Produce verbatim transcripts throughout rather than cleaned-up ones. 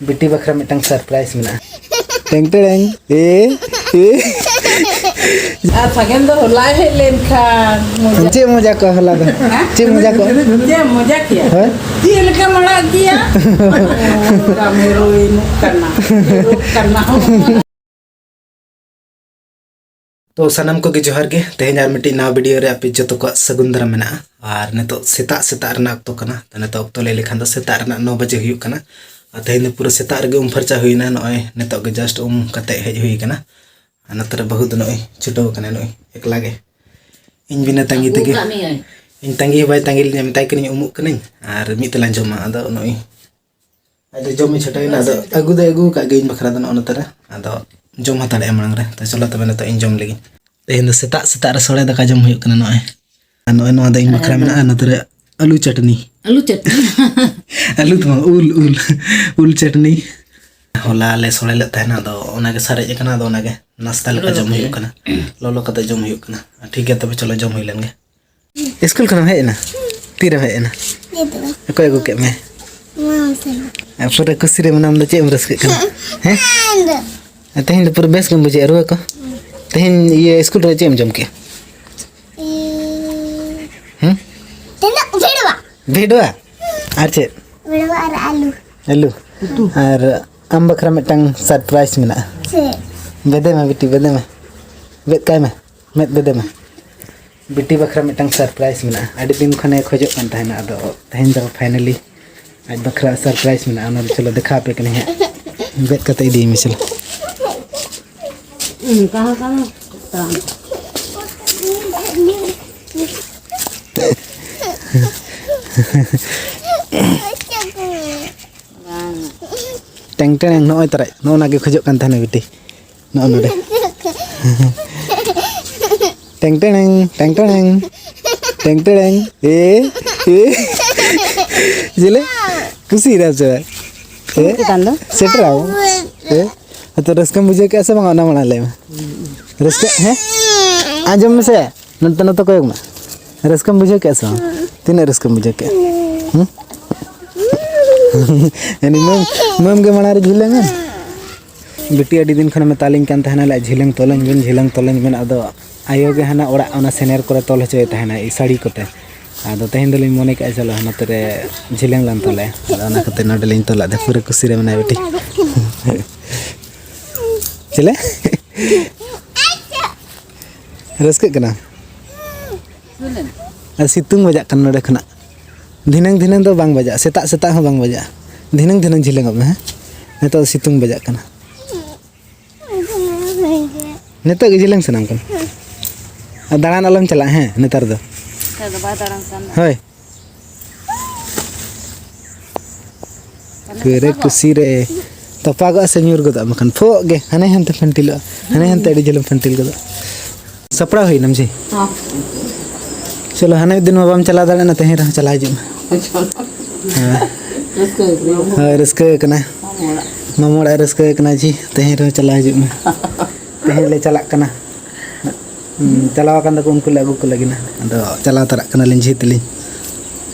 ᱵᱤᱴᱤ ᱵᱟᱠᱷᱨᱟ ᱢᱤᱫᱴᱟᱝ surprise ᱢᱮᱱᱟᱜᱼᱟ᱾ ᱴᱮᱝ ᱴᱮᱲᱮᱝ᱾ ᱮ, ᱮ᱾ ᱟᱨ ᱥᱟᱜᱮᱱ ᱫᱚ ᱦᱚᱞᱟᱭ ᱦᱮᱡ ᱞᱮᱱᱠᱷᱟᱱ ᱢᱚᱡᱟ᱾ ᱪᱮᱫ ᱢᱚᱡᱟ ᱠᱚ ᱦᱚᱞᱟ ᱫᱚ? ᱪᱮᱫ ᱢᱚᱡᱟ ᱠᱚ? ᱪᱮᱫ ᱢᱚᱡᱟ ᱠᱮᱭᱟ? ᱦᱳᱭ᱾ ᱪᱮᱫ ᱞᱮᱠᱟᱢ ᱟᱲᱟᱜ ᱠᱮᱭᱟ? ᱠᱟᱢᱮ ᱨᱩᱭᱱᱩᱜ ᱠᱟᱱᱟ᱾ ᱨᱩᱜ ᱠᱟᱱᱟ᱾ ᱛᱚ ᱥᱟᱱᱟᱢ ᱠᱚᱜᱮ ᱡᱚᱦᱟᱨ ᱜᱮ᱾ ᱛᱮᱦᱮᱧ ᱟᱨ ᱢᱤᱫᱴᱤᱡ ᱱᱟᱣᱟ video ᱨᱮ ᱟᱯᱮ ᱡᱚᱛᱚ ᱠᱚᱣᱟᱜ ᱥᱟᱹᱜᱩᱱ ᱫᱟᱨᱟᱢ ᱢᱮᱱᱟᱜᱼᱟ᱾ ᱟᱨ ᱱᱤᱛᱚᱜ ᱥᱮᱛᱟᱜ ᱥᱮᱛᱟᱜ ᱨᱮᱱᱟᱜ ᱚᱠᱛᱚ ᱠᱟᱱᱟ᱾ ᱛᱚ ᱱᱤᱛᱚᱜ ᱚᱠᱛᱚ ᱞᱟᱹᱭ ᱞᱮᱠᱷᱟᱱ ᱫᱚ ᱥᱮᱛᱟᱜ ᱨᱮᱱᱟᱜ ᱱᱚ ᱵᱟᱡᱮ ᱦᱩᱭᱩᱜ ᱠᱟᱱᱟ᱾ ᱟᱨ ᱛᱮᱦᱮᱧ ᱫᱚ ᱯᱩᱨᱟᱹ ᱥᱮᱛᱟᱜ ᱨᱮᱜᱮ ᱩᱢ ᱯᱷᱟᱨᱪᱟ ᱦᱩᱭᱱᱟ᱾ ᱱᱚᱜᱼᱚᱭ ᱱᱤᱛᱚᱜ ᱜᱮ just ᱩᱢ ᱠᱟᱛᱮ ᱦᱮᱡ ᱦᱩᱭ ᱠᱟᱱᱟ᱾ ᱟᱨ ᱱᱚᱛᱮ ᱨᱮ ᱵᱟᱹᱦᱩ ᱫᱚ ᱱᱚᱜᱼᱚᱭ ᱪᱷᱩᱴᱟᱹᱣ ᱠᱟᱱᱟᱭ, ᱱᱚᱜᱼᱚᱭ ᱮᱠᱞᱟ ᱜᱮ᱾ ᱤᱧ ᱵᱤᱱᱟᱹ ᱛᱟᱺᱜᱤ ᱟᱹᱜᱩ ᱛᱮᱜᱮ᱾ ᱠᱟᱜ ᱢᱮᱭᱟᱭ᱾ ᱤᱧ ᱛᱟᱺᱜᱤ ᱦᱚᱸ ᱵᱟᱭ ᱛᱟᱺᱜᱤ ᱞᱤᱧᱟ, ᱢᱮᱛᱟᱭ ᱠᱟᱹᱱᱟᱹᱧ ᱩᱢᱩᱜ ᱠᱟᱹᱱᱟᱹᱧ ᱟᱨ ᱢᱤᱫ ᱛᱮᱞᱟᱝ ᱡᱚᱢᱟ᱾ ᱟᱫᱚ ᱱᱚᱜᱼᱚᱭ ᱟᱡ ᱫᱚ ᱡᱚᱢ ᱮ ᱪᱷᱩᱴᱟᱹᱣ ᱮᱱᱟ᱾ ᱟᱫᱚ ᱟᱹᱜᱩ ᱫᱚᱭ ᱟᱹᱜᱩ ᱟᱠᱟᱫ ᱜᱮ ᱤᱧ ᱵᱟᱠᱷᱨᱟ ᱫᱚ ᱱᱚᱜᱼᱚ ᱱᱚᱛᱮ ᱨᱮ᱾ ᱟᱫᱚ ᱡᱚᱢ ᱦᱟᱛᱟᱲᱮᱜᱼᱟ ᱢᱟᱲᱟᱝ ᱨᱮ᱾ ᱛᱚ ᱪᱚᱞᱚ ᱛᱚᱵᱮ ᱱᱤᱛᱚᱜ ᱤᱧ ᱡᱚᱢ ᱞᱮᱜᱮ᱾ ᱛᱮᱦᱮᱧ ᱫᱚ ᱥᱮᱛᱟᱜ ᱥᱮᱛᱟᱜ ᱨᱮ ᱥᱚᱲᱮ ᱫᱟᱠᱟ ᱡᱚᱢ ᱦᱩᱭᱩᱜ ᱠᱟᱱᱟ ᱱᱚᱜᱼᱚᱭ᱾ ᱟᱨ ᱱᱚᱜᱼᱚᱭ ᱱᱚᱣᱟ ᱫᱚ ᱤᱧ ᱵᱟᱠᱷᱨᱟ ᱦᱮᱸ᱾ ᱢᱮᱱᱟᱜᱼᱟ, ᱱᱚᱛᱮ ᱨᱮ ᱟᱹᱞᱩ ᱪᱟᱴᱱᱤ᱾ ᱟᱹᱞᱩ ᱪᱟᱴᱱᱤ᱾ ᱟᱹᱞᱩ ᱫᱚ ᱵᱟᱝ, ᱩᱞ, ᱩᱞ, ᱩᱞ ᱪᱟᱴᱱᱤ᱾ ᱦᱚᱞᱟ ᱞᱮ ᱥᱚᱲᱮ ᱞᱮᱫ ᱛᱟᱦᱮᱱᱟ, ᱟᱫᱚ ᱚᱱᱟᱜᱮ ᱥᱟᱨᱮᱡ ᱟᱠᱟᱱᱟ, ᱟᱫᱚ ᱚᱱᱟᱜᱮ ᱱᱟᱥᱛᱟ ᱞᱮᱠᱟ ᱞᱚᱞᱚ ᱡᱚᱢ ᱠᱟᱛᱮ᱾ ᱦᱩᱭᱩᱜ ᱠᱟᱱᱟ᱾ ᱞᱚᱞᱚ ᱠᱟᱛᱮ ᱡᱚᱢ ᱦᱩᱭᱩᱜ ᱠᱟᱱᱟ᱾ ᱴᱷᱤᱠ ᱜᱮᱭᱟ, ᱛᱚᱵᱮ ᱪᱚᱞᱚ ᱡᱚᱢ ᱦᱩᱭ ᱞᱮᱱ ᱜᱮ᱾ ᱥᱠᱩᱞ ᱠᱷᱚᱱᱮᱢ ᱦᱮᱡ ᱮᱱᱟ? ᱛᱤᱨᱮᱢ ᱦᱮᱡ ᱮᱱᱟ? ᱱᱤᱛᱚᱜ᱾ ᱚᱠᱚᱭ ᱟᱹᱜᱩ ᱠᱮᱫ ᱢᱮ? ᱢᱟᱢᱟ ᱥᱟᱞᱟᱜ᱾ ᱟᱨ ᱯᱩᱨᱟᱹ ᱠᱷᱩᱥᱤ ᱨᱮ ᱢᱮᱱᱟᱢ ᱫᱚ, ᱪᱮᱫ ᱮᱢ ᱨᱟᱹᱥᱠᱟᱹᱜ ᱠᱟᱱᱟ? ᱦᱮᱸ? ᱟᱨ ᱛᱮᱦᱮᱧ ᱫᱚ ᱯᱩᱨᱟᱹ ᱵᱮᱥ ᱜᱮᱢ ᱵᱩᱡᱷᱟᱹᱣᱮᱫᱼᱟ ᱨᱩᱣᱟᱹ ᱠᱚ? ᱛᱮᱦᱮᱧ ᱤᱭᱟᱹ ᱥᱠᱩᱞ ᱨᱮ ᱪᱮᱫ ᱮᱢ ᱡᱚᱢ ᱠᱮᱫᱼᱟ? ᱤ- ᱦᱮᱸ? ᱛᱤᱱᱟᱹᱜ ᱵᱷᱤᱲᱣᱟ? ᱵᱷᱤᱰᱣᱟ? ᱟᱨ ᱪᱮᱫ? ᱵᱷᱤᱲᱣᱟ ᱟᱨ ᱟᱞᱩ᱾ ᱟᱞᱩ? ᱩᱛᱩ᱾ ᱟᱨ ᱟᱢ ᱵᱟᱠᱷᱨᱟ ᱢᱤᱫᱴᱟᱝ surprise ᱢᱮᱱᱟᱜᱼᱟ᱾ ᱪᱮᱫ? ᱵᱮᱫᱮ ᱢᱮ ᱵᱤᱴᱤ, ᱵᱮᱫᱮ ᱢᱮ᱾ ᱵᱮᱫ ᱠᱟᱭ ᱢᱮ᱾ ᱢᱮᱫ ᱵᱮᱫᱮ ᱢᱮ᱾ ᱵᱤᱴᱤ ᱵᱟᱠᱷᱨᱟ ᱢᱤᱫᱴᱟᱝ surprise ᱢᱮᱱᱟᱜᱼᱟ᱾ ᱟᱹᱰᱤ ᱫᱤᱱ ᱠᱷᱚᱱᱮ ᱠᱷᱚᱡᱚᱜ ᱠᱟᱱ ᱛᱟᱦᱮᱱᱟ, ᱟᱫᱚ ᱛᱮᱦᱮᱧ ᱫᱚ finally ᱟᱡ ᱵᱟᱠᱷᱨᱟ surprise ᱢᱮᱱᱟᱜᱼᱟ᱾ ᱚᱱᱟ ᱫᱚ ᱪᱚᱞᱚ ᱫᱮᱠᱷᱟᱣ ᱟᱯᱮ ᱠᱟᱹᱱᱟᱹᱧ ᱦᱟᱸᱜ᱾ ᱜᱮᱫ ᱠᱟᱛᱮ ᱤᱫᱤᱭ ᱢᱮ ᱪᱚᱞᱚ᱾ ᱚᱱᱠᱟ ᱦᱚᱸ ᱠᱟᱱᱟ᱾ ᱵᱟᱝ᱾ ᱴᱮᱝ ᱴᱮᱝ, ᱱᱚᱜᱼᱚᱭ ᱛᱟᱨᱟᱭ, ᱱᱚᱜᱼᱚ ᱱᱟ ᱜᱮ ᱠᱷᱚᱡᱚᱜ ᱠᱟᱱ ᱛᱟᱦᱮᱱᱟ ᱵᱤᱴᱤ᱾ ᱱᱚᱜᱼᱚ ᱱᱚᱰᱮ᱾ ᱴᱮᱝ ᱴᱮᱲᱮᱝ, ᱴᱮᱝ ᱴᱮᱲᱮᱝ, ᱴᱮᱝ ᱴᱮᱲᱮᱝ᱾ ᱮ, ᱮ᱾ ᱪᱮᱞᱮ? ᱠᱩᱥᱤᱭᱮᱱᱟᱢ ᱥᱮ ᱵᱟᱝ? ᱮ? ᱪᱮᱛᱟᱱ ᱫᱚ? ᱥᱮᱴᱮᱨᱟᱢ? ᱮ? ᱟᱫᱚ ᱨᱟᱹᱥᱠᱟᱹᱢ ᱵᱩᱡᱷᱟᱹᱣ ᱠᱮᱜᱼᱟ ᱥᱮ ᱵᱟᱝ? ᱚᱱᱟ ᱢᱟᱲᱟᱝ ᱞᱟᱹᱭ ᱢᱮ᱾ ᱨᱟᱹᱥᱠᱟᱹ, ᱦᱮᱸ? ᱟᱸᱡᱚᱢ ᱢᱮᱥᱮ᱾ ᱱᱚᱛᱮ, ᱱᱚᱛᱮ ᱠᱚᱭᱚᱜ ᱢᱮ᱾ ᱨᱟᱹᱥᱠᱟᱹᱢ ᱵᱩᱡᱷᱟᱹᱣ ᱠᱮᱜᱼᱟ ᱥᱮ ᱵᱟᱝ? ᱛᱤᱱᱟᱹᱜ ᱨᱟᱹᱥᱠᱟᱹᱢ ᱵᱩᱡᱷᱟᱹᱣ ᱠᱮᱜᱼᱟ? ᱦᱩᱸ? ᱩᱱᱤ ᱢᱟᱹᱢ, ᱢᱟᱹᱢ ᱜᱮ ᱢᱟᱲᱟᱝ ᱨᱮ ᱡᱷᱤᱞᱟᱹᱝ ᱮᱱ᱾ ᱵᱤᱴᱤ ᱟᱹᱰᱤ ᱫᱤᱱ ᱠᱷᱚᱱᱮ ᱢᱮᱛᱟᱞᱤᱧ ᱠᱟᱱ ᱛᱟᱦᱮᱱᱟ, ᱞᱟᱹᱭᱟ, "ᱡᱷᱤᱞᱟᱹᱝ ᱛᱚᱞᱟᱹᱧ ᱵᱮᱱ, ᱡᱷᱤᱞᱟᱹᱝ ᱛᱚᱞᱟᱹᱧ ᱵᱮᱱ", ᱟᱫᱚ ᱟᱭᱳ ᱜᱮ ᱦᱟᱱᱟ ᱚᱲᱟᱜ ᱚᱱᱟ ᱥᱮᱱᱮᱨ ᱠᱚᱨᱮ ᱛᱚᱞ ᱦᱚᱪᱚᱭᱮ ᱛᱟᱦᱮᱱᱟ, ᱮᱭ ᱥᱟᱹᱲᱤ ᱠᱚᱛᱮ᱾ ᱟᱫᱚ ᱛᱮᱦᱮᱧ ᱫᱚᱞᱤᱧ ᱢᱚᱱᱮ ᱠᱮᱜᱼᱟ, ᱪᱚᱞᱚ ᱱᱚᱛᱮ ᱨᱮ ᱡᱷᱤᱞᱟᱹᱝ ᱞᱟᱝ ᱛᱚᱞᱟᱭᱟ᱾ ᱟᱫᱚ ᱚᱱᱟ ᱠᱷᱟᱹᱛᱤᱨ ᱱᱚᱰᱮ ᱞᱤᱧ ᱛᱚᱞᱟᱫ ᱫᱮ, ᱯᱩᱨᱟᱹ ᱠᱩᱥᱤ ᱨᱮ ᱢᱮᱱᱟᱭᱟ ᱵᱤᱴᱤ᱾ ᱪᱮᱞᱮ? ᱨᱟᱹᱥᱠᱟᱹᱜ ᱠᱟᱱᱟ? ᱟᱨ ᱥᱤᱛᱩᱝ ᱵᱟᱡᱟᱜ ᱠᱟᱱᱟ ᱱᱚᱰᱮ ᱠᱷᱚᱱᱟᱜ᱾ ᱫᱷᱤᱱᱟᱹᱝ ᱫᱷᱤᱱᱟᱹᱝ ᱫᱚ ᱵᱟᱝ ᱵᱟᱡᱟᱜᱼᱟ, ᱥᱮᱛᱟᱜ ᱥᱮᱛᱟᱜ ᱦᱚᱸ ᱵᱟᱝ ᱵᱟᱡᱟᱜᱼᱟ᱾ ᱫᱷᱤᱱᱟᱹᱝ ᱫᱷᱤᱱᱟᱹᱝ ᱡᱷᱤᱞᱟᱹᱝᱚᱜ ᱢᱮ, ᱦᱮᱸ? ᱱᱤᱛᱚᱜ ᱫᱚ ᱥᱤᱛᱩᱝ ᱵᱟᱡᱟᱜ ᱠᱟᱱᱟ᱾ ᱱᱤᱛᱚᱜ ᱜᱮ ᱡᱷᱤᱞᱟᱹᱝ ᱥᱟᱱᱟᱢ ᱠᱟᱱᱟ? ᱟᱨ ᱫᱟᱬᱟᱱ ᱟᱞᱚᱢ ᱪᱟᱞᱟᱜᱼᱟ, ᱦᱮᱸ, ᱱᱮᱛᱟᱨ ᱫᱚ᱾ ᱱᱮᱛᱟᱨ ᱫᱚ ᱵᱟᱭ ᱫᱟᱬᱟᱱ ᱠᱟᱱ ᱫᱚ᱾ ᱦᱳᱭ᱾ ᱛᱟᱦᱞᱮ ᱯᱩᱨᱟᱹ ᱛᱚᱯᱟᱜᱚᱜ? ᱠᱩᱥᱤ ᱨᱮ᱾ ᱛᱚᱯᱟᱜᱚᱜᱼᱟ ᱥᱮ ᱧᱩᱨ ᱜᱚᱫᱚᱜᱼᱟ, ᱵᱟᱠᱷᱟᱱ ᱯᱷᱚᱜ ᱜᱮ ᱦᱟᱱᱮ ᱦᱟᱱᱛᱮ ᱯᱷᱟᱹᱱᱴᱤᱞᱚᱜᱼᱟ, ᱦᱟᱱᱮ ᱦᱟᱱᱛᱮ ᱟᱹᱰᱤ ᱡᱷᱟᱹᱞᱮᱢ ᱯᱷᱟᱹᱱᱴᱤᱞ ᱜᱚᱫᱚᱜᱼᱟ᱾ ᱥᱟᱯᱲᱟᱣ ᱦᱩᱭᱱᱟᱢ ᱡᱷᱤ? ᱦᱚᱸ᱾ ᱪᱚᱞᱚ, ᱦᱟᱱᱮ ᱢᱤᱫ ᱫᱤᱱ ᱢᱟ ᱵᱟᱢ ᱪᱟᱞᱟᱣ ᱫᱟᱲᱮᱭᱟᱜᱼᱟ, ᱛᱮᱦᱮᱧ ᱨᱮᱦᱚᱸ ᱪᱟᱞᱟᱣ ᱦᱤᱡᱩᱜ ᱢᱮ᱾ ᱦᱮᱸ᱾ ᱨᱟᱹᱥᱠᱟᱹ ᱜᱮ᱾ ᱦᱳᱭ, ᱨᱟᱹᱥᱠᱟᱹ ᱠᱟᱱᱟ᱾ ᱢᱟᱢᱚ ᱚᱲᱟᱜ᱾ ᱢᱟᱢᱚ ᱚᱲᱟᱜ ᱮ ᱨᱟᱹᱥᱠᱟᱹ ᱠᱟᱱᱟ ᱡᱷᱤ, ᱛᱮᱦᱮᱧ ᱨᱮᱦᱚᱸ ᱪᱟᱞᱟᱣ ᱦᱤᱡᱩᱜ ᱢᱮ᱾ ᱛᱮᱦᱮᱧ ᱞᱮ ᱪᱟᱞᱟᱜ ᱠᱟᱱᱟ᱾ ᱦᱩᱸ, ᱪᱟᱞᱟᱣ ᱟᱠᱟᱱ ᱫᱚᱠᱚ, ᱩᱱᱠᱩ ᱞᱮ ᱟᱹᱜᱩ ᱠᱚ ᱞᱟᱹᱜᱤᱫ ᱱᱟ᱾ ᱟᱫᱚ ᱪᱟᱞᱟᱣ ᱛᱟᱨᱟᱜ ᱠᱟᱱᱟᱞᱤᱧ ᱡᱷᱤ ᱛᱟᱹᱞᱤᱧ᱾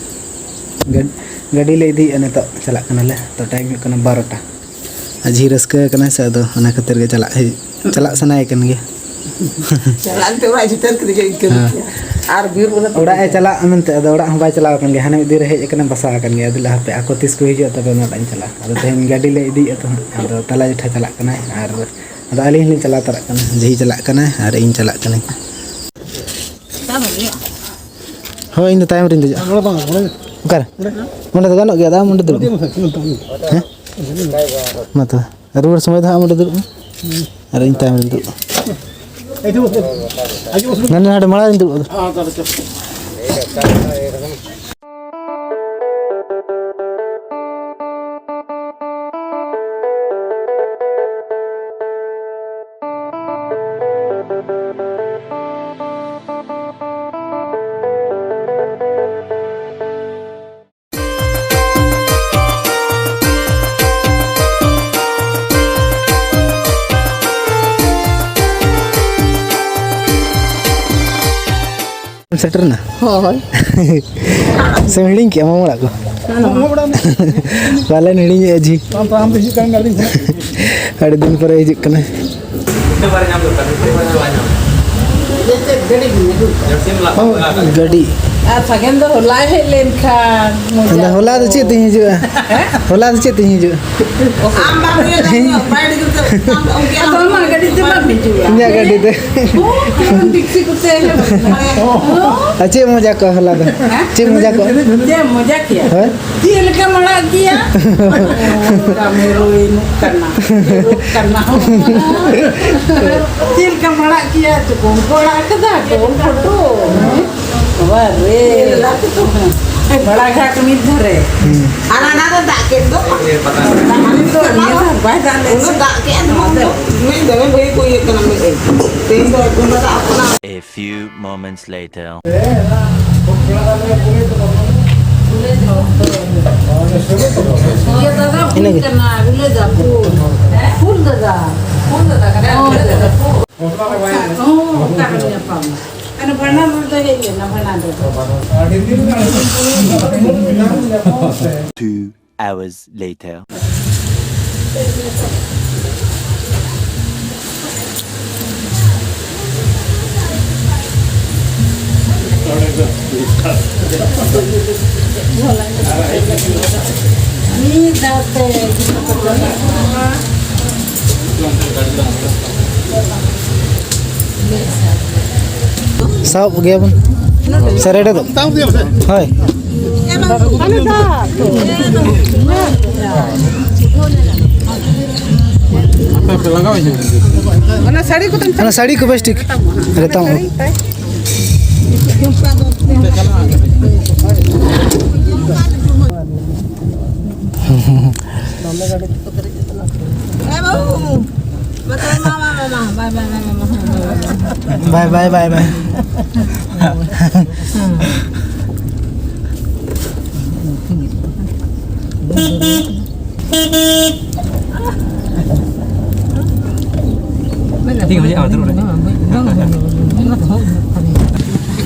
ᱜᱟᱹᱰ-, ᱜᱟᱹᱰᱤ ᱞᱮ ᱤᱫᱤᱭᱮᱫᱼᱟ ᱱᱤᱛᱚᱜ, ᱪᱟᱞᱟᱜ ᱠᱟᱱᱟᱞᱮ᱾ ᱛᱚ, ᱴᱟᱭᱤᱢ ᱦᱩᱭᱩᱜ ᱠᱟᱱᱟ ᱵᱟᱨᱚᱴᱟ᱾ ᱟᱨ ᱡᱷᱤ ᱨᱟᱹᱥᱠᱟᱹ ᱠᱟᱱᱟᱭ ᱥᱮ, ᱟᱫᱚ ᱚᱱᱟ ᱠᱷᱟᱹᱛᱤᱨ ᱜᱮ ᱪᱟᱞᱟᱜ ᱦᱩᱭᱩᱜ, ᱪᱟᱞᱟᱜ ᱥᱟᱱᱟᱭᱮ ᱠᱟᱱ ᱜᱮᱭᱟ᱾ ᱪᱟᱞᱟᱜ ᱮᱱᱛᱮ ᱚᱲᱟᱜ ᱡᱩᱴᱟᱹᱨ ᱠᱮᱫᱮ ᱜᱮ ᱤᱱᱠᱟᱹ ᱦᱮᱸ᱾ ᱜᱮ᱾ ᱟᱨ ᱵᱤᱨ ᱵᱚᱞᱮ ᱚᱲᱟᱜ ᱮ ᱪᱟᱞᱟᱜ ᱢᱮᱱᱛᱮ, ᱟᱫᱚ ᱚᱲᱟᱜ ᱦᱚᱸ ᱵᱟᱭ ᱪᱟᱞᱟᱣ ᱟᱠᱟᱱ ᱜᱮᱭᱟ᱾ ᱦᱟᱱᱮ ᱢᱤᱫ ᱫᱤᱱ ᱨᱮ ᱦᱮᱡ ᱟᱠᱟᱱᱟ, ᱵᱟᱥᱟ ᱟᱠᱟᱱ ᱜᱮᱭᱟ᱾ ᱟᱫᱚ ᱞᱟᱦᱟᱯᱮ ᱟᱠᱚ ᱛᱤᱥ ᱠᱚ ᱦᱤᱡᱩᱜᱼᱟ, ᱛᱚᱵᱮ ᱚᱱᱟ ᱚᱲᱟᱜ ᱤᱧ ᱪᱟᱞᱟᱜᱼᱟ᱾ ᱟᱫᱚ ᱛᱮᱦᱮᱧ ᱜᱟᱹᱰᱤ ᱞᱮ ᱤᱫᱤᱭᱮᱫᱼᱟ ᱛᱚ ᱦᱟᱸᱜ᱾ ᱟᱫᱚ ᱛᱟᱞᱟ ᱡᱮᱴᱷᱟ ᱪᱟᱞᱟᱜ ᱠᱟᱱᱟᱭ ᱟᱨ ᱟᱫᱚ ᱟᱹᱞᱤᱧ ᱦᱚᱸᱞᱤᱧ ᱪᱟᱞᱟᱣ ᱛᱟᱨᱟᱜ ᱠᱟᱱᱟ, ᱡᱷᱤ ᱪᱟᱞᱟᱜ ᱠᱟᱱᱟᱭ ᱟᱨ ᱤᱧ ᱪᱟᱞᱟᱜ ᱠᱟᱹᱱᱟᱹᱧ᱾ ᱦᱳᱭ, ᱤᱧ ᱫᱚ ᱛᱟᱭᱚᱢ ᱨᱤᱧ ᱫᱮᱡᱚᱜᱼᱟ᱾ ᱱᱚᱰᱮ ᱵᱟᱝ, ᱱᱚᱰᱮ᱾ ᱚᱠᱟᱨᱮ? ᱱᱚᱰᱮ ᱫᱚ ᱜᱟᱱᱚᱜ ᱜᱮᱭᱟ, ᱟᱫᱚ ᱟᱢ ᱚᱸᱰᱮ ᱫᱩᱲᱩᱵ ᱢᱮ᱾ ᱦᱮᱸ? ᱢᱟ ᱛᱚᱵᱮ, ᱨᱩᱣᱟᱹᱲ ᱥᱚᱢᱚᱭ ᱫᱚ ᱦᱟᱸᱜ ᱟᱢ ᱚᱸᱰᱮ ᱫᱩᱲᱩᱵ ᱢᱮ᱾ ᱟᱨ ᱤᱧ ᱛᱟᱭᱚᱢ ᱨᱤᱧ ᱫᱩᱲᱩᱵᱼᱟ᱾ ᱱᱚᱰᱮ, ᱱᱚᱰᱮ ᱢᱟᱲᱟᱝ ᱨᱤᱧ ᱫᱩᱲᱩᱵᱼᱟ᱾ ᱥᱮᱴᱮᱨ ᱮᱱᱟ? ᱦᱳᱭ᱾ ᱥᱮᱢ ᱦᱤᱲᱤᱧ ᱠᱮᱜᱼᱟ ᱢᱟᱢᱟ ᱚᱲᱟᱜ ᱠᱚ? ᱵᱟᱞᱮ ᱦᱤᱲᱤᱧᱮᱫᱼᱟ ᱡᱷᱤ᱾ ᱟᱢ ᱛᱟᱲᱟᱢ ᱛᱮ ᱦᱤᱡᱩᱜ ᱠᱟᱱ ᱜᱮᱭᱟ, ᱟᱹᱞᱤᱧ ᱥᱮᱱᱚᱜ᱾ ᱟᱹᱰᱤ ᱫᱤᱱ ᱯᱚᱨᱮ ᱦᱤᱡᱩᱜ ᱠᱟᱱᱟᱭ᱾ ᱜᱟᱹᱰᱤ᱾ ᱟᱨ ᱥᱟᱜᱮᱱ ᱫᱚ ᱦᱚᱞᱟᱭ ᱦᱮᱡ ᱞᱮᱱ ᱠᱷᱟᱱ ᱢᱚᱡᱟ᱾ ᱟᱫᱚ ᱦᱚᱞᱟ ᱫᱚ ᱪᱮᱫ ᱛᱮᱧ ᱦᱤᱡᱩᱜᱼᱟ? ᱦᱮᱸ? ᱦᱚᱞᱟ ᱫᱚ ᱪᱮᱫ ᱛᱮᱧ ᱦᱤᱡᱩᱜᱼᱟ? ᱟᱢ ᱵᱟᱢ ᱩᱭᱦᱟᱹᱨ ᱫᱟ, ᱤᱧ ᱵᱟᱭ ᱟᱹᱰᱤ ᱡᱩᱛ ᱛᱮ ᱟᱢ ᱫᱚ ᱩᱱᱠᱤ ᱟᱫᱚ ᱟᱢᱟᱜ ᱜᱟᱹᱰᱤ ᱛᱮ ᱵᱟᱢ ᱦᱤᱡᱩᱜᱼᱟ᱾ ᱤᱧᱟᱹᱜ ᱜᱟᱹᱰᱤ ᱛᱮ᱾ ᱦᱚᱸ, ᱴᱤᱠᱥᱤ ᱠᱚᱛᱮ ᱦᱮᱡ ᱞᱮᱱᱟ᱾ ᱟᱨ ᱪᱮᱫ ᱢᱚᱡᱟ ᱠᱚ ᱦᱚᱞᱟ ᱫᱚ? ᱦᱮᱸ? ᱪᱮᱫ ᱢᱚᱡᱟ ᱠᱚ? ᱪᱮᱫ ᱢᱚᱡᱟ ᱠᱮᱭᱟ? ᱦᱳᱭ᱾ ᱪᱮᱫ ᱞᱮᱠᱟᱢ ᱟᱲᱟᱜ ᱠᱮᱭᱟ? ᱠᱟᱹᱢᱤ ᱨᱩᱭᱱᱩᱜ ᱠᱟᱱᱟ, ᱨᱩᱜ ᱠᱟᱱᱟ᱾ ᱪᱮᱫ ᱞᱮᱠᱟᱢ ᱟᱲᱟᱜ ᱠᱮᱭᱟ? ᱪᱩᱠᱩᱢ ᱠᱚ ᱟᱲᱟᱜ ᱠᱟᱫᱟ, ᱰᱚᱞ ᱯᱷᱚᱴᱚ᱾ ᱵᱟᱵᱟ ᱨᱮ᱾ ᱵᱟᱲᱟ ᱜᱷᱟᱴ ᱢᱤᱫ ᱫᱷᱟᱨᱮ᱾ ᱦᱩᱸ᱾ ᱟᱨ ᱚᱱᱟ ᱫᱚ ᱫᱟᱜ ᱠᱮᱫ ᱫᱚ᱾ ᱫᱟᱜ ᱫᱚ ᱱᱤᱭᱟᱹ ᱫᱷᱟᱣ ᱵᱟᱭ ᱫᱟᱜ ᱞᱮᱫ ᱩᱱᱟᱹᱜ ᱥᱮ᱾ ᱫᱟᱜ ᱠᱮᱫ ᱫᱚ᱾ ᱢᱤᱫ ᱫᱚᱢᱮ ᱵᱷᱟᱹᱜᱤ ᱠᱚ ᱤᱭᱟᱹᱜ ᱠᱟᱱᱟ, ᱢᱤᱫ ᱛᱮᱦᱮᱧ ᱫᱚ ᱮᱠᱫᱚᱢ ᱫᱟᱜ ᱠᱟᱱᱟ᱾ A few moments later. ᱤᱭᱟᱹ ᱫᱟᱫᱟ, ᱯᱷᱩᱞ ᱤᱱᱟᱹᱜᱮ᱾ ᱠᱟᱱᱟ, ᱵᱚᱞᱮ ᱫᱟ, ᱯᱷᱩᱞ᱾ ᱯᱷᱩᱞ ᱫᱟᱫᱟ᱾ ᱯᱷᱩᱞ ᱫᱟᱫᱟ ᱠᱟᱱᱟ, ᱦᱚᱸ, ᱵᱚᱞᱮ ᱫᱟᱫᱟ, ᱯᱷᱩᱞ᱾ ᱦᱚᱸ, ᱚᱠᱟ ᱨᱮ ᱧᱟᱯᱟᱢ? ᱟᱨ ᱵᱷᱟᱸᱰᱟᱱ ᱨᱮᱫᱚ ᱦᱮᱡ ᱞᱮᱱᱟ, ᱵᱷᱟᱸᱰᱟᱱ ᱨᱮᱫᱚ᱾ Two hours later. ᱢᱤᱫ ᱫᱷᱟᱣ ᱛᱮ᱾ ᱥᱟᱵ ᱜᱮᱭᱟ ᱵᱚᱱ᱾ ᱥᱟᱨᱮᱰᱮ ᱫᱚ᱾ ᱦᱳᱭ᱾ ᱚᱱᱟ ᱥᱟᱹᱲᱤ ᱠᱚ ᱵᱮᱥ ᱴᱷᱤᱠ᱾ ᱨᱮᱛᱟᱢ᱾ ᱮ ᱵᱟᱹᱵᱩ, ᱢᱟ, ᱢᱟ, ᱢᱟ, ᱢᱟ, ᱢᱟ, ᱵᱟᱭ, ᱵᱟᱭ, ᱵᱟᱭ, ᱵᱟᱭ᱾ ᱵᱟᱭ, ᱵᱟᱭ, ᱵᱟᱭ, ᱵᱟᱭ, ᱵᱟᱭ᱾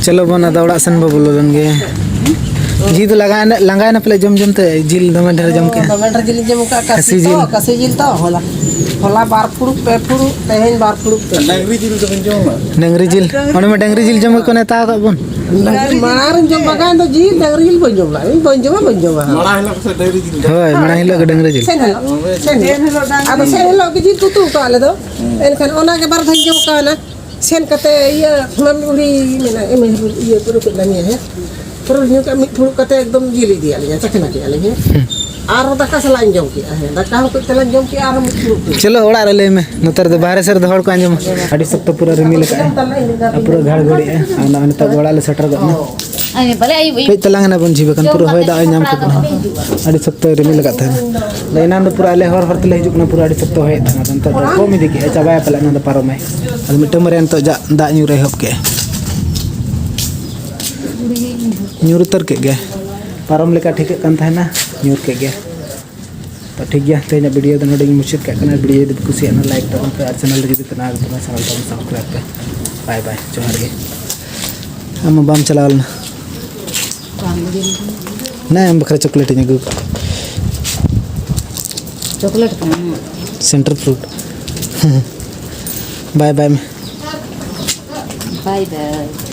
ᱪᱚᱞᱚ ᱵᱚᱱ ᱟᱫᱚ ᱚᱲᱟᱜ ᱥᱮᱱ ᱵᱚ ᱵᱚᱞᱚ ᱞᱮᱱ ᱜᱮ᱾ ᱡᱤᱞ ᱫᱚ ᱞᱟᱸᱜᱟᱭᱮᱱᱟ, ᱞᱟᱸᱜᱟᱭᱮᱱᱟ ᱯᱟᱞᱮ ᱡᱚᱢ ᱡᱚᱢ ᱛᱮ, ᱡᱤᱞ ᱫᱚᱢᱮ ᱰᱷᱮᱨ ᱡᱚᱢ ᱠᱮᱜᱼᱟ᱾ ᱫᱚᱢᱮ ᱰᱷᱮᱨ ᱡᱤᱞ ᱡᱚᱢ ᱠᱟᱜᱼᱟ, ᱠᱟᱹᱥᱤ ᱠᱷᱟᱹᱥᱤ ᱛᱚ, ᱡᱤᱞ᱾ ᱠᱟᱹᱥᱤ ᱡᱤᱞ ᱛᱚ᱾ ᱦᱚᱞᱟ, ᱦᱚᱞᱟ ᱵᱟᱨ ᱯᱷᱩᱲᱩᱜ, ᱯᱮ ᱯᱷᱩᱲᱩᱜ, ᱛᱮᱦᱮᱧ ᱵᱟᱨ ᱯᱷᱩᱲᱩᱜ, ᱯᱮ ᱯᱷᱩᱲᱩᱜ᱾ ᱰᱟᱝᱨᱤ ᱡᱤᱞ ᱫᱚᱵᱮᱱ ᱡᱚᱢᱟ? ᱰᱟᱝᱨᱤ ᱡᱤᱞ, ᱚᱸᱰᱮ ᱢᱟ ᱰᱟᱝᱨᱤ ᱡᱤᱞ ᱡᱚᱢ ᱜᱮᱠᱚ ᱱᱮᱣᱛᱟ ᱟᱠᱟᱫ ᱵᱚᱱ᱾ ᱰᱟᱝᱨᱤ ᱢᱟᱲᱟᱝ ᱨᱮᱧ ᱡᱚᱢ ᱵᱟᱜᱟᱱ ᱫᱚ ᱡᱤᱞ, ᱰᱟᱝᱨᱤ ᱡᱤᱞ ᱵᱟᱹᱧ ᱡᱚᱢᱟ, ᱵᱟᱹᱧ ᱡᱚᱢᱟ, ᱵᱟᱹᱧ ᱡᱚᱢᱟ᱾ ᱢᱟᱲᱟᱝ ᱦᱤᱞᱳᱜ ᱥᱮ ᱰᱟᱝᱨᱤ ᱡᱤᱞ? ᱦᱳᱭ, ᱢᱟᱲᱟᱝ ᱦᱤᱞᱳᱜ ᱜᱮ ᱰᱟᱝᱨᱤ ᱡᱤᱞ᱾ ᱥᱮᱱ ᱦᱤᱞᱳᱜ, ᱥᱮᱱ ᱦᱤᱞᱳᱜ᱾ ᱟᱫᱚ ᱥᱮᱱ ᱦᱤᱞᱳᱜ ᱜᱮ ᱡᱤᱞ ᱠᱚ ᱩᱛᱩ ᱟᱠᱟᱫ ᱟᱞᱮ ᱫᱚ᱾ ᱮᱱᱠᱷᱟᱱ ᱚᱱᱟ ᱜᱮ ᱵᱟᱨ ᱫᱷᱟᱣ ᱡᱚᱢ ᱠᱟᱣᱱᱟ᱾ ᱥᱮᱱ ᱠᱟᱛᱮ ᱤᱭᱟᱹ, ᱢᱟᱢᱤ ᱵᱩᱲᱦᱤ ᱢᱮᱱᱟ, "ᱮ ᱢᱟᱹᱭ, ᱤᱭᱟᱹ, ᱯᱟᱹᱣᱨᱟᱹ ᱠᱟᱹᱡ ᱞᱟᱝ ᱧᱩᱭᱟ, ᱦᱮᱸ?" ᱯᱟᱹᱣᱨᱟᱹ ᱧᱩ ᱠᱟᱜ ᱢᱤᱫ ᱯᱷᱩᱲᱩᱜ ᱠᱟᱛᱮ ᱮᱠᱫᱚᱢ ᱡᱤᱞ ᱤᱫᱤᱭᱟᱜ ᱞᱤᱧᱟ, ᱪᱟᱠᱷᱱᱟ ᱠᱮᱜᱼᱟ ᱞᱤᱧ, ᱦᱮᱸ? ᱟᱨᱦᱚᱸ ᱫᱟᱠᱟ ᱥᱟᱞᱟᱜ ᱤᱧ ᱡᱚᱢ ᱠᱮᱜᱼᱟ, ᱦᱮᱸ, ᱫᱟᱠᱟ ᱦᱚᱸ ᱠᱟᱹᱡ ᱛᱟᱞᱟᱝ ᱡᱚᱢ ᱠᱮᱜᱼᱟ, ᱟᱨᱦᱚᱸ ᱢᱤᱫ ᱯᱷᱩᱲᱩᱜ ᱠᱟᱹᱡ᱾ ᱪᱚᱞᱚ, ᱚᱲᱟᱜ ᱨᱮ ᱞᱟᱹᱭ ᱢᱮ, ᱱᱚᱛᱮ ᱨᱮᱫᱚ ᱵᱟᱦᱨᱮ ᱥᱮᱫ ᱨᱮᱫᱚ ᱦᱚᱲ ᱠᱚ ᱟᱸᱡᱚᱢᱟ᱾ ᱟᱹᱰᱤ ᱥᱚᱠᱛᱚ ᱯᱩᱨᱟᱹ ᱨᱤᱢᱤᱞ ᱟᱠᱟᱫᱼᱟᱭ ᱟᱨ ᱯᱩᱨᱟᱹ ᱜᱷᱟᱲ ᱜᱷᱩᱲᱤᱜᱼᱟ᱾ ᱟᱨ ᱱᱚᱜᱼᱚᱭ ᱱᱤᱛᱚᱜ ᱜᱮ ᱚᱲᱟᱜ ᱞᱮ ᱥᱮᱴᱮᱨ ᱜᱚᱫ ᱮᱱᱟ᱾ ᱠᱟᱹᱡ ᱛᱟᱞᱟᱝ ᱮᱱᱟ ᱵᱚᱱ ᱡᱷᱤ, ᱵᱟᱠᱷᱟᱱ ᱯᱩᱨᱟᱹ ᱦᱚᱭ ᱫᱟᱜ ᱮ ᱧᱟᱢ ᱠᱮᱫ ᱵᱚᱱᱟ᱾ ᱟᱹᱰᱤ ᱥᱚᱠᱛᱚᱭ ᱨᱤᱢᱤᱞ ᱟᱠᱟᱫ ᱛᱟᱦᱮᱱᱟ᱾ ᱟᱫᱚ ᱮᱱᱟᱱ ᱫᱚ ᱯᱩᱨᱟᱹ ᱟᱞᱮ ᱦᱚᱨ ᱦᱚᱨ ᱛᱮᱞᱮ ᱦᱤᱡᱩᱜ ᱠᱟᱱᱟ, ᱯᱩᱨᱟᱹ ᱟᱹᱰᱤ ᱥᱚᱠᱛᱚ ᱦᱚᱭᱮᱫ ᱛᱟᱦᱮᱱᱟ᱾ ᱟᱫᱚ ᱱᱤᱛᱚᱜ ᱫᱚ ᱠᱚᱢ ᱤᱫᱤ ᱠᱮᱫᱼᱟ, ᱪᱟᱵᱟᱭᱟ ᱯᱟᱞᱮ, ᱚᱱᱟ ᱫᱚ ᱯᱟᱨᱚᱢᱟᱭ᱾ ᱟᱫᱚ ᱢᱤᱫᱴᱟᱝ ᱵᱟᱨᱭᱟ ᱱᱤᱛᱚᱜ ᱡᱟ-, ᱫᱟᱜ ᱧᱩᱨ ᱮᱦᱚᱵ ᱠᱮᱫᱼᱟ᱾ ᱧᱩᱨ ᱩᱛᱟᱹᱨ ᱠᱮᱫ ᱜᱮ᱾ ᱯᱟᱨᱚᱢ ᱞᱮᱠᱟ ᱴᱷᱤᱠᱟᱹᱜ ᱠᱟᱱ ᱛᱟᱦᱮᱱᱟ, ᱧᱩᱨ ᱠᱮᱫ ᱜᱮ᱾ ᱛᱚ ᱴᱷᱤᱠ ᱜᱮᱭᱟ, ᱛᱮᱦᱮᱧᱟᱜ ᱵᱷᱤᱰᱤᱭᱳ ᱫᱚ ᱱᱚᱰᱮ ᱜᱤᱧ ᱢᱩᱪᱟᱹᱫ ᱠᱟᱜ ᱠᱟᱱᱟ᱾ ᱵᱷᱤᱰᱤᱭᱳ ᱡᱩᱫᱤ ᱯᱮ ᱠᱩᱥᱤᱭᱟᱜᱼᱟ, ᱞᱟᱭᱤᱠ ᱛᱟᱵᱚᱱ ᱯᱮ, ᱟᱨ ᱪᱮᱱᱮᱞ ᱨᱮ ᱡᱩᱫᱤ ᱯᱮ ᱱᱟᱣᱟ ᱜᱮ ᱠᱟᱱᱟ, ᱪᱮᱱᱮᱞ ᱛᱟᱵᱚᱱ ᱥᱟᱵᱥᱠᱨᱟᱭᱤᱵ ᱯᱮ᱾ ᱵᱟᱭ ᱵᱟᱭ, ᱡᱚᱦᱟᱨ ᱜᱮ᱾ ᱟᱢ ᱢᱟ ᱵᱟᱢ ᱪᱟᱞᱟᱣ ᱞᱮᱱᱟ᱾ ᱵᱟᱝ ᱜᱮ᱾ ᱱᱟ, ᱟᱢ ᱵᱟᱠᱷᱨᱟ ᱪᱚᱠᱞᱮᱴ ᱤᱧ ᱟᱹᱜᱩ ᱠᱟᱜᱼᱟ᱾ ᱪᱚᱠᱞᱮᱴ ᱠᱟᱱᱟ᱾ Centre fruit. ᱵᱟᱭ ᱵᱟᱭ ᱢᱮ᱾ ᱵᱟᱭ ᱵᱟᱭ᱾